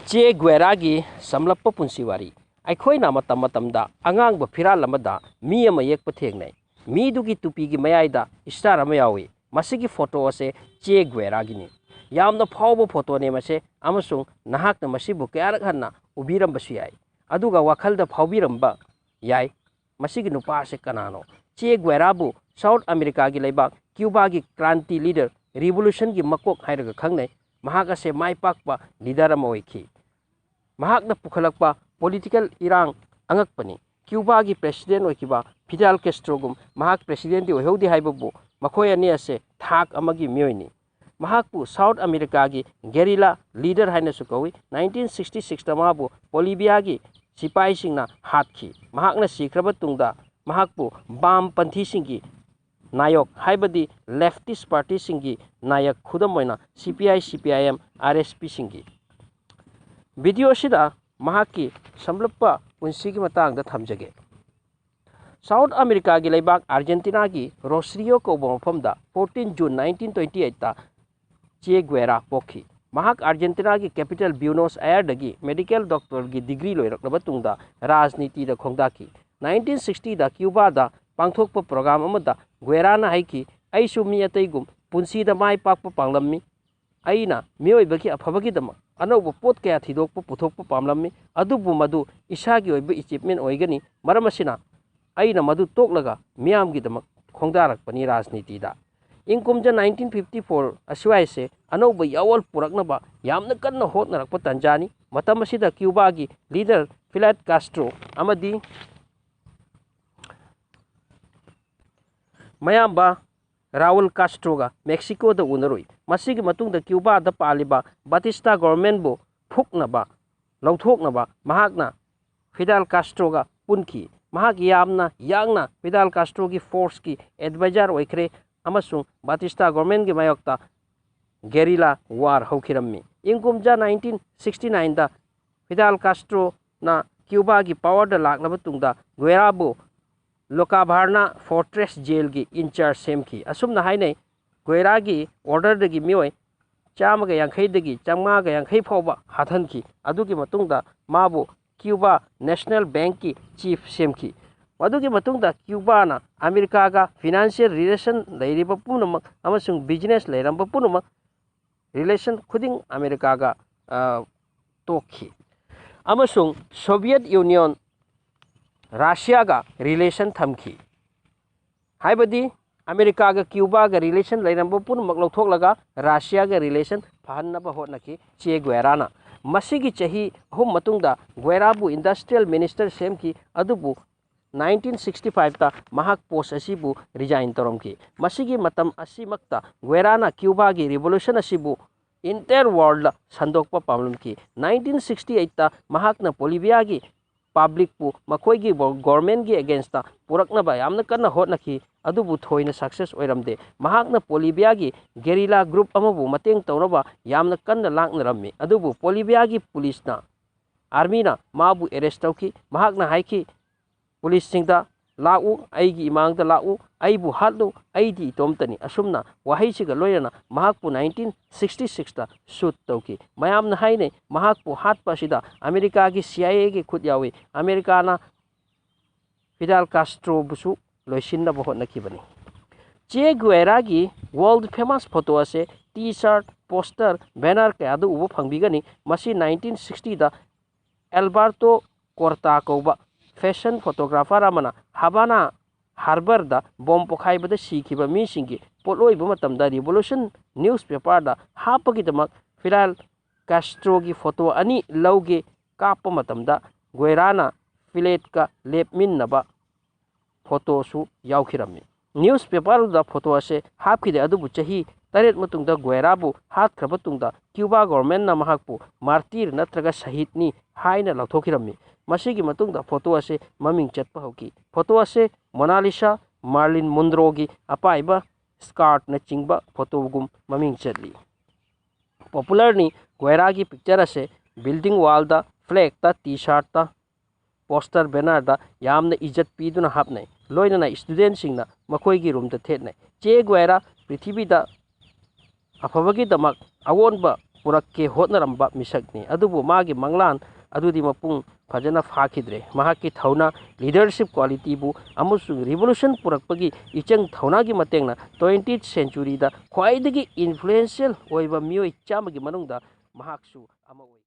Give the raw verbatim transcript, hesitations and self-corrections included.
ꯆꯦ ꯒ꯭ꯋꯦꯔꯥꯒꯤ ꯁꯝꯂꯞꯄ ꯄꯨꯟꯁꯤ ꯋꯥꯔꯤ꯫ ꯑꯩꯈꯣꯏꯅ ꯃꯇꯝ ꯃꯇꯝꯗ ꯑꯉꯥꯡꯕ ꯐꯤꯔꯥꯜ ꯑꯃꯗ ꯃꯤ ꯑꯃ ꯌꯦꯛꯄ ꯊꯦꯡꯅꯩ꯫ ꯃꯤꯗꯨꯒꯤ ꯇꯨꯄꯤꯒꯤ ꯃꯌꯥꯏꯗ ꯏꯁꯇꯥꯔ ꯑꯃ ꯌꯥꯎꯏ꯫ ꯃꯁꯤꯒꯤ ꯐꯣꯇꯣ ꯑꯁꯦ ꯆꯦ ꯒ꯭ꯋꯦꯔꯥꯒꯤꯅꯤ꯫ ꯌꯥꯝꯅ ꯐꯥꯎꯕ ꯐꯣꯇꯣꯅꯦ ꯃꯁꯦ, ꯑꯃꯁꯨꯡ ꯅꯍꯥꯛꯅ ꯃꯁꯤꯕꯨ ꯀꯌꯥꯔꯛ ꯍꯟꯅ ꯎꯕꯤꯔꯝꯕꯁꯨ ꯌꯥꯏ, ꯑꯗꯨꯒ ꯋꯥꯈꯜꯗ ꯐꯥꯎꯕꯤꯔꯝꯕ ꯌꯥꯏ꯫ ꯃꯁꯤꯒꯤ ꯅꯨꯄꯥ ꯑꯁꯦ ꯀꯅꯥꯅꯣ? ꯆꯦ ꯒ꯭ꯋꯦꯔꯥꯕꯨ ꯁꯥꯎꯠ ꯑꯃꯦꯔꯤꯀꯥꯒꯤ ꯂꯩꯕꯥꯛ ꯀ꯭ꯌꯨꯕꯥꯒꯤ ꯀ꯭ꯔꯥꯟꯇꯤ ꯂꯤꯗꯔ, ꯔꯤꯚꯣꯂꯨꯁꯟꯒꯤ ꯃꯀꯣꯛ ꯍꯥꯏꯔꯒ ꯈꯪꯅꯩ꯫ ꯃꯍꯥꯛ ꯑꯁꯦ ꯃꯥꯏ ꯄꯥꯛꯄ ꯂꯤꯗꯔ ꯑꯃ ꯑꯣꯏꯈꯤ꯫ ꯃꯍꯥꯛꯅ ꯄꯨꯈꯠꯂꯛꯄ ꯄꯣꯂꯤꯇꯤꯀꯦꯜ ꯏꯔꯥꯡ ꯑꯉꯛꯄꯅꯤ꯫ ꯀ꯭ꯌꯨꯕꯥꯒꯤ ꯄ꯭ꯔꯦꯁꯤꯗꯦꯟ ꯑꯣꯏꯈꯤꯕ ꯐꯤꯗꯦꯜ ꯀꯦꯁꯇ꯭ꯔꯣꯒꯨꯝ ꯃꯍꯥꯛ ꯄ꯭ꯔꯦꯁꯤꯗꯦꯟꯗꯤ ꯑꯣꯏꯍꯧꯗꯦ ꯍꯥꯏꯕꯕꯨ, ꯃꯈꯣꯏ ꯑꯅꯤ ꯑꯁꯦ ꯊꯥꯛ ꯑꯃꯒꯤ ꯃꯤꯑꯣꯏꯅꯤ꯫ ꯃꯍꯥꯛꯄꯨ ꯁꯥꯎꯠ ꯑꯃꯦꯔꯤꯀꯥꯒꯤ ꯒꯦꯔꯤꯂꯥ ꯂꯤꯗꯔ ꯍꯥꯏꯅꯁꯨ ꯀꯧꯏ꯫ ꯅꯥꯏꯟꯇꯤꯟ ꯁꯤꯛꯁꯇꯤ ꯁꯤꯛꯁꯇ ꯃꯍꯥꯛꯄꯨ ꯕꯣꯂꯤꯚꯤꯌꯥꯒꯤ ꯁꯤꯄꯥꯏꯁꯤꯡꯅ ꯍꯥꯠꯈꯤ꯫ ꯃꯍꯥꯛꯅ ꯁꯤꯈ꯭ꯔꯕ ꯇꯨꯡꯗ ꯃꯍꯥꯛꯄꯨ ꯕꯥꯝ ꯄꯟꯊꯤꯁꯤꯡꯒꯤ ꯅꯥꯌꯣꯛ, ꯍꯥꯏꯕꯗꯤ ꯂꯦꯐꯇꯤꯁ ꯄꯥꯔꯇꯤꯁꯤꯡꯒꯤ ꯅꯥꯌꯛ, ꯈꯨꯗꯝ ꯑꯣꯏꯅ ꯁꯤ P I, C P I M, R S ꯄꯤꯁꯤꯡꯒꯤ ꯚꯤꯗꯤꯑꯣ ꯑꯁꯤꯗ ꯃꯍꯥꯛꯀꯤ ꯁꯝꯂꯞꯄ ꯄꯨꯟꯁꯤꯒꯤ ꯃꯇꯥꯡꯗ ꯊꯝꯖꯒꯦ꯫ ꯁꯥꯎꯠ ꯑꯃꯦꯔꯤꯀꯥꯒꯤ ꯂꯩꯕꯥꯛ ꯑꯥꯔꯖꯦꯟꯇꯤꯅꯥꯒꯤ ꯔꯣꯁꯔꯤꯌꯣ ꯀꯧꯕ ꯃꯐꯝꯗ ꯐꯣꯔꯇꯤꯟ ꯖꯨꯟ ꯅꯥꯏꯟꯇꯤꯟ ꯇ꯭ꯋꯦꯟꯇꯤ ꯑꯩꯠꯇ ꯆꯦ ꯒ꯭ꯋꯦꯔꯥ ꯄꯣꯛꯈꯤ꯫ ꯃꯍꯥꯛ ꯑꯥꯔꯖꯦꯟꯇꯤꯅꯥꯒꯤ ꯀꯦꯄꯤꯇꯦꯜ ꯕ꯭ꯌꯨꯅꯣꯁ ꯑꯥꯌꯔꯗꯒꯤ ꯃꯦꯗꯤꯀꯦꯜ ꯗꯣꯛꯇꯔꯒꯤ ꯗꯤꯒ꯭ꯔꯤ ꯂꯣꯏꯔꯛꯂꯕ ꯇꯨꯡꯗ ꯔꯥꯖꯅꯤꯇꯤꯗ ꯈꯣꯡꯗꯥꯈꯤ꯫ ꯅꯥꯏꯟꯇꯤꯟ ꯁꯤꯛꯁꯇꯤꯗ ꯀ꯭ꯌꯨꯕꯥꯗ ꯄꯥꯡꯊꯣꯛꯄ ꯄ꯭ꯔꯣꯒ꯭ꯔꯥꯝ ꯑꯃꯗ ꯒ꯭ꯋꯦꯔꯥꯅ ꯍꯥꯏꯈꯤ, "ꯑꯩꯁꯨ ꯃꯤ ꯑꯇꯩꯒꯨꯝ ꯄꯨꯟꯁꯤꯗ ꯃꯥꯏ ꯄꯥꯛꯄ ꯄꯥꯝꯂꯝꯃꯤ꯫ ꯑꯩꯅ ꯃꯤꯑꯣꯏꯕꯒꯤ ꯑꯐꯕꯒꯤꯗꯃꯛ ꯑꯅꯧꯕ ꯄꯣꯠ ꯀꯌꯥ ꯊꯤꯗꯣꯛꯄ ꯄꯨꯊꯣꯛꯄ ꯄꯥꯝꯂꯝꯃꯤ, ꯑꯗꯨꯕꯨ ꯃꯗꯨ ꯏꯁꯥꯒꯤ ꯑꯣꯏꯕ ꯑꯦꯆꯤꯞꯃꯦꯟ ꯑꯣꯏꯒꯅꯤ꯫ ꯃꯔꯝ ꯑꯁꯤꯅ, ꯑꯩꯅ ꯃꯗꯨ ꯇꯣꯛꯂꯒ ꯃꯤꯌꯥꯝꯒꯤꯗꯃꯛ ꯈꯣꯡꯗꯥꯔꯛꯄꯅꯤ ꯔꯥꯖꯅꯤꯇꯤꯗ"꯫ ꯏꯪ ꯀꯨꯝꯖꯥ ꯅꯥꯏꯟꯇꯤꯟ ꯐꯤꯐꯇꯤ ꯐꯣꯔ ꯑꯁ꯭ꯋꯥꯏꯁꯦ ꯑꯅꯧꯕ ꯌꯥꯑꯣꯜ ꯄꯨꯔꯛꯅꯕ ꯌꯥꯝꯅ ꯀꯟꯅ ꯍꯣꯠꯅꯔꯛꯄ ꯇꯥꯟꯖꯥꯅꯤ꯫ ꯃꯇꯝ ꯑꯁꯤꯗ ꯀ꯭ꯌꯨꯕꯥꯒꯤ ꯂꯤꯗꯔ ꯐꯤꯗꯦꯜ ꯀꯥꯁꯇ꯭ꯔꯣ ꯑꯃꯗꯤ ꯃꯌꯥꯝꯕ ꯔꯥꯎꯜ ꯀꯥꯁꯇ꯭ꯔꯣꯒ ꯃꯦꯛꯁꯤꯀꯣꯗ ꯎꯅꯔꯨꯏ꯫ ꯃꯁꯤꯒꯤ ꯃꯇꯨꯡꯗ ꯀ꯭ꯌꯨꯕꯥꯗ ꯄꯥꯜꯂꯤꯕ ꯕꯥꯇꯤꯁꯇꯥ ꯒꯣꯔꯃꯦꯟꯕꯨ ꯐꯨꯛꯅꯕ, ꯂꯧꯊꯣꯛꯅꯕ ꯃꯍꯥꯛꯅ ꯐꯤꯗꯦꯜ ꯀꯥꯁꯇ꯭ꯔꯣꯒ ꯄꯨꯟꯈꯤ꯫ ꯃꯍꯥꯛ ꯌꯥꯝꯅ ꯌꯥꯡꯅ ꯐꯤꯗꯦꯜ ꯀꯥꯁꯇ꯭ꯔꯣꯒꯤ ꯐꯣꯔꯁꯀꯤ ꯑꯦꯗꯚꯥꯏꯖꯔ ꯑꯣꯏꯈ꯭ꯔꯦ, ꯑꯃꯁꯨꯡ ꯕꯥꯇꯤꯁꯇꯥ ꯒꯣꯔꯃꯦꯟꯒꯤ ꯃꯥꯌꯣꯛꯇ ꯒꯦꯔꯤꯂꯥ ꯋꯥꯔ ꯍꯧꯈꯤꯔꯝꯃꯤ꯫ ꯏꯪ ꯀꯨꯝꯖꯥ ꯅꯥꯏꯟꯇꯤꯟ ꯁꯤꯛꯁꯇꯤ ꯅꯥꯏꯟꯗ ꯐꯤꯗꯦꯜ ꯀꯥꯁꯇ꯭ꯔꯣꯅ ꯀ꯭ꯌꯨꯕꯥꯒꯤ ꯄꯥꯋꯔꯗ ꯂꯥꯛꯂꯕ ꯇꯨꯡꯗ ꯒ꯭ꯋꯦꯔꯥꯕꯨ ꯂꯣꯀꯥꯚꯥꯔꯅꯥ ꯐꯣꯔꯇ꯭ꯔꯦꯁ ꯖꯦꯜꯒꯤ ꯏꯟꯆꯥꯔꯖ ꯁꯦꯝꯈꯤ꯫ ꯑꯁꯨꯝꯅ ꯍꯥꯏꯅꯩ, ꯒ꯭ꯋꯦꯔꯥꯒꯤ ꯑꯣꯔꯗꯔꯗꯒꯤ ꯃꯤꯑꯣꯏ ꯆꯥꯝꯃꯒ ꯌꯥꯡꯈꯩꯗꯒꯤ ꯆꯥꯝꯃꯉꯥꯒ ꯌꯥꯡꯈꯩ ꯐꯥꯎꯕ ꯍꯥꯠꯍꯟꯈꯤ꯫ ꯑꯗꯨꯒꯤ ꯃꯇꯨꯡꯗ ꯃꯥꯕꯨ ꯀ꯭ꯌꯨꯕꯥ ꯅꯦꯁꯅꯦꯜ ꯕꯦꯡꯛꯀꯤ ꯆꯤꯐ ꯁꯦꯝꯈꯤ꯫ ꯃꯗꯨꯒꯤ ꯃꯇꯨꯡꯗ ꯀ꯭ꯌꯨꯕꯥꯅ ꯑꯃꯦꯔꯤꯀꯥꯒ ꯐꯤꯅꯥꯟꯁꯤꯌꯦꯜ ꯔꯤꯂꯦꯁꯟ ꯂꯩꯔꯤꯕ ꯄꯨꯝꯅꯃꯛ ꯑꯃꯁꯨꯡ ꯕꯤꯖꯤꯅꯦꯁ ꯂꯩꯔꯝꯕ ꯄꯨꯝꯅꯃꯛ, ꯔꯤꯂꯦꯁꯟ ꯈꯨꯗꯤꯡ ꯑꯃꯦꯔꯤꯀꯥꯒ, ꯑ, ꯇꯣꯛꯈꯤ꯫ ꯑꯃꯁꯨꯡ ꯁꯣꯚꯤꯌꯦꯠ ꯌꯨꯅꯤꯌꯟ, ꯔꯁꯤꯌꯥꯒ ꯔꯤꯂꯦꯁꯟ ꯊꯝꯈꯤ꯫ ꯍꯥꯏꯕꯗꯤ ꯑꯃꯦꯔꯤꯀꯥꯒ ꯀ꯭ꯌꯨꯕꯥꯒ ꯔꯤꯂꯦꯁꯟ ꯂꯩꯔꯝꯕ ꯄꯨꯝꯅꯃꯛ ꯂꯧꯊꯣꯛꯂꯒ ꯔꯁꯤꯌꯥꯒ ꯔꯤꯂꯦꯁꯟ ꯐꯍꯟꯅꯕ ꯍꯣꯠꯅꯈꯤ ꯆꯦ ꯒ꯭ꯋꯦꯔꯥꯅ꯫ ꯃꯁꯤꯒꯤ ꯆꯍꯤ ꯑꯍꯨꯝ ꯃꯇꯨꯡꯗ ꯒ꯭ꯋꯦꯔꯥꯕꯨ ꯏꯟꯗꯁꯇ꯭ꯔꯤꯌꯦꯜ ꯃꯤꯅꯤꯁꯇꯔ ꯁꯦꯝꯈꯤ, ꯑꯗꯨꯕꯨ ꯅꯥꯏꯟꯇꯤꯟ ꯁꯤꯛꯁꯇꯤ ꯐꯥꯏꯚꯇ ꯃꯍꯥꯛ ꯄꯣꯁ ꯑꯁꯤꯕꯨ ꯔꯤꯖꯥꯏꯟ ꯇꯧꯔꯝꯈꯤ꯫ ꯃꯁꯤꯒꯤ ꯃꯇꯝ ꯑꯁꯤꯃꯛꯇ ꯒ꯭ꯋꯦꯔꯥꯅ ꯀ꯭ꯌꯨꯕꯥꯒꯤ ꯔꯤꯚꯣꯂꯨꯁꯟ ꯑꯁꯤꯕꯨ ꯏꯟꯇꯌꯔ ꯋꯥꯔꯜꯗ ꯁꯟꯗꯣꯛꯄ ꯄꯥꯝꯂꯝꯈꯤ꯫ ꯅꯥꯏꯟꯇꯤꯟ ꯁꯤꯛꯁꯇꯤ ꯑꯩꯠꯇ ꯃꯍꯥꯛꯅ ꯕꯣꯂꯤꯚꯤꯌꯥꯒꯤ ꯄꯕ꯭ꯂꯤꯛꯄꯨ ꯃꯈꯣꯏꯒꯤ ꯒꯣ-, ꯒꯣꯔꯃꯦꯟꯒꯤ ꯑꯦꯒꯦꯟꯁꯇ ꯄꯨꯔꯛꯅꯕ ꯌꯥꯝꯅ ꯀꯟꯅ ꯍꯣꯠꯅꯈꯤ, ꯑꯗꯨꯕꯨ ꯊꯣꯏꯅ ꯁꯛꯁꯦꯁ ꯑꯣꯏꯔꯝꯗꯦ꯫ ꯃꯍꯥꯛꯅ ꯕꯣꯂꯤꯚꯤꯌꯥꯒꯤ ꯒꯦꯔꯤꯂꯥ ꯒ꯭ꯔꯨꯞ ꯑꯃꯕꯨ ꯃꯇꯦꯡ ꯇꯧꯅꯕ ꯌꯥꯝꯅ ꯀꯟꯅ ꯂꯥꯛꯅꯔꯝꯃꯤ, ꯑꯗꯨꯕꯨ ꯕꯣꯂꯤꯚꯤꯌꯥꯒꯤ ꯄꯨꯂꯤꯁꯅ, ꯑꯥꯔꯃꯤꯅ ꯃꯥꯕꯨ ꯑꯦꯔꯦꯁ ꯇꯧꯈꯤ꯫ ꯃꯍꯥꯛꯅ ꯍꯥꯏꯈꯤ, "ꯄꯨꯂꯤꯁꯁꯤꯡꯗ ꯂꯥꯛꯎ, ꯑꯩꯒꯤ ꯏꯃꯥꯡꯗ ꯂꯥꯛꯎ, ꯑꯩꯕꯨ ꯍꯥꯠꯂꯨ, ꯑꯩꯗꯤ ꯏꯇꯣꯝꯇꯅꯤ"꯫ ꯑꯁꯨꯝꯅ ꯋꯥꯍꯩꯁꯤꯒ ꯂꯣꯏꯅꯅ ꯃꯍꯥꯛꯄꯨ ꯅꯥꯏꯟꯇꯤꯟ ꯁꯤꯛꯁꯇꯤ ꯁꯤꯛꯁꯇ ꯁꯨꯠ ꯇꯧꯈꯤ꯫ ꯃꯌꯥꯝꯅ ꯍꯥꯏꯅꯩ, ꯃꯍꯥꯛꯄꯨ ꯍꯥꯠꯄ ꯑꯁꯤꯗ ꯑꯃꯦꯔꯤꯀꯥꯒꯤ ꯁꯤ ꯑꯥꯏ ꯑꯦꯒꯤ ꯈꯨꯠ ꯌꯥꯎꯏ꯫ ꯑꯃꯦꯔꯤꯀꯥꯅ ꯐꯤꯗꯦꯜ ꯀꯥꯁꯇ꯭ꯔꯣꯕꯨꯁꯨ ꯂꯣꯏꯁꯤꯟꯅꯕ ꯍꯣꯠꯅꯈꯤꯕꯅꯤ꯫ ꯆꯦ ꯒ꯭ꯋꯦꯔꯥꯒꯤ ꯋꯥꯔꯜꯗ ꯐꯦꯃꯁ ꯐꯣꯇꯣ ꯑꯁꯦ ꯇꯤ ꯁꯥꯔꯠ, ꯄꯣꯁꯇꯔ, ꯕꯦꯅꯔ ꯀꯌꯥꯗ ꯎꯕ ꯐꯪꯕꯤꯒꯅꯤ꯫ ꯃꯁꯤ ꯅꯥꯏꯟꯇꯤꯟ ꯁꯤꯛꯁꯇꯤꯗ ꯑꯦꯜꯕꯥꯔꯇꯣ ꯀꯣꯔꯇꯥ ꯀꯧꯕ ꯐꯦꯁꯟ ꯐꯣꯇꯣꯒ꯭ꯔꯥꯐꯔ ꯑꯃꯅ ꯍꯕꯥꯅꯥ ꯍꯥꯔꯕꯔꯗ ꯕꯣꯝ ꯄꯣꯈꯥꯏꯕꯗ ꯁꯤꯈꯤꯕ ꯃꯤꯁꯤꯡꯒꯤ ꯄꯣꯠꯂꯣꯏꯕ ꯃꯇꯝꯗ ꯔꯤꯚꯣꯂꯨꯁꯟ ꯅ꯭ꯌꯨꯁꯄꯦꯄꯔꯗ ꯍꯥꯞꯄꯒꯤꯗꯃꯛ ꯐꯤꯗꯦꯜ ꯀꯥꯁꯇ꯭ꯔꯣꯒꯤ ꯐꯣꯇꯣ ꯑꯅꯤ ꯂꯧꯒꯦ ꯀꯥꯞꯄ ꯃꯇꯝꯗ ꯒ꯭ꯋꯦꯔꯥꯅ ꯐꯤꯂꯦꯠꯀ ꯂꯦꯞꯃꯤꯟꯅꯕ ꯐꯣꯇꯣꯁꯨ ꯌꯥꯎꯈꯤꯔꯝꯃꯤ꯫ ꯅ꯭ꯌꯨꯁꯄꯦꯄꯔꯗ ꯐꯣꯇꯣ ꯑꯁꯦ ꯍꯥꯞꯈꯤꯗꯦ, ꯑꯗꯨꯕꯨ ꯆꯍꯤ ꯇꯔꯦꯠ ꯃꯇꯨꯡꯗ ꯒ꯭ꯋꯦꯔꯥꯕꯨ ꯍꯥꯠꯈ꯭ꯔꯕ ꯇꯨꯡꯗ ꯀ꯭ꯌꯨꯕꯥ ꯒꯣꯔꯃꯦꯟꯅ ꯃꯍꯥꯛꯄꯨ ꯃꯥꯔꯇꯤꯔ ꯅꯠꯇ꯭ꯔꯒ ꯁꯍꯤꯗꯅꯤ ꯍꯥꯏꯅ ꯂꯥꯎꯊꯣꯛꯈꯤꯔꯝꯃꯤ꯫ ꯃꯁꯤꯒꯤ ꯃꯇꯨꯡꯗ ꯐꯣꯇꯣ ꯑꯁꯦ ꯃꯃꯤꯡ ꯆꯠꯄ ꯍꯧꯈꯤ꯫ ꯐꯣꯇꯣ ꯑꯁꯦ ꯃꯣꯅꯥꯂꯤꯁꯥ, ꯃꯥꯔꯂꯤꯟ ꯃꯨꯟꯗ꯭ꯔꯣꯒꯤ ꯑꯄꯥꯏꯕ ꯁ꯭ꯀꯥꯔꯠꯅꯆꯤꯡꯕ ꯐꯣꯇꯣꯒꯨꯝ ꯃꯃꯤꯡ ꯆꯠꯂꯤ꯫ ꯄꯣꯄꯨꯂꯔꯅꯤ꯫ ꯒ꯭ꯋꯦꯔꯥꯒꯤ ꯄꯤꯛꯆꯔ ꯑꯁꯦ ꯕꯤꯜꯗꯤꯡ ꯋꯥꯜꯗ, ꯐ꯭ꯂꯦꯛꯇ, ꯇꯤ ꯁꯥꯔꯠꯇ, ꯄꯣꯁꯇꯔ ꯕꯦꯅꯔꯗ ꯌꯥꯝꯅ ꯏꯖꯠ ꯄꯤꯗꯨꯅ ꯍꯥꯞꯅꯩ꯫ ꯂꯣꯏꯅꯅ ꯏꯁꯇꯨꯗꯦꯟꯁꯤꯡꯅ ꯃꯈꯣꯏꯒꯤ ꯔꯨꯝꯗ ꯊꯦꯠꯅꯩ꯫ ꯆꯦ ꯒ꯭ꯋꯦꯔꯥ ꯄ꯭ꯔꯤꯊꯤꯕꯤꯗ ꯑꯐꯕꯒꯤꯗꯃꯛ ꯑꯑꯣꯟꯕ ꯄꯨꯔꯛꯀꯦ ꯍꯣꯠꯅꯔꯝꯕ ꯃꯤꯁꯛꯅꯤ꯫ ꯑꯗꯨꯕꯨ ꯃꯥꯒꯤ ꯃꯪꯂꯥꯟ ꯑꯗꯨꯗꯤ ꯃꯄꯨꯡ ꯐꯖꯅ ꯐꯥꯈꯤꯗ꯭ꯔꯦ꯫ ꯃꯍꯥꯛꯀꯤ ꯊꯧꯅꯥ, leadership qualityꯕꯨ ꯑꯃꯁꯨꯡ revolution ꯄꯨꯔꯛꯄꯒꯤ ꯏꯆꯪ ꯊꯧꯅꯥꯒꯤ ꯃꯇꯦꯡꯅ twentieth centuryꯗ ꯈ꯭ꯋꯥꯏꯗꯒꯤ influential ꯑꯣꯏꯕ ꯃꯤꯑꯣꯏ ꯆꯥꯝꯃꯒꯤ ꯃꯅꯨꯡꯗ ꯃꯍꯥꯛꯁꯨ ꯑꯃ ꯑꯣꯏ꯫